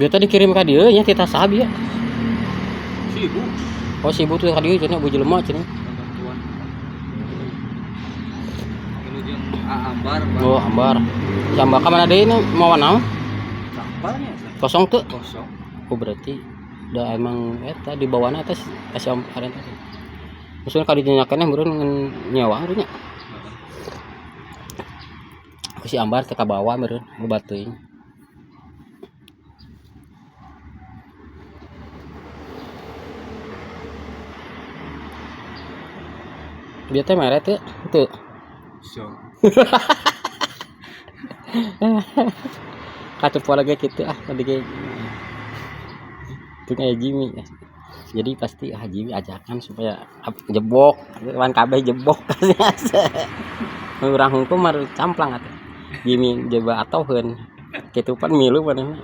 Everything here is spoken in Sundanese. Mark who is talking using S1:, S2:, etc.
S1: Bieu teh dikirim ka dieu nya tita saha bieu?
S2: Si ibu.
S1: Oh, si ibu tuh ka dieu cenah, bu jelema cenah.
S2: Bantuan. Ini jeung Ambar.
S1: Oh, Ambar. Si Ambar ka mana deui mawa naon?
S2: Kapalnya.
S1: Kosong tuh.
S2: Kosong.
S1: Oh, berarti da emang eta di bawana eta si Ambar eta. Maksudnya ka dinya keneh meureun ngan nyewa meureun nya. Si Ambar teh kabawa meureun loba teuing. Dia teh mere teu? Teu.
S2: So.
S1: Kacep lagi gitu ah tadi ge. Itu kayak Jimmy. Jadi pasti ah Jimmy ajakan supaya jebok, wan kabeh jebok. Urang hukum harus camplang atuh. Jimmy jeba atoheun. Kitu pan milu manehna.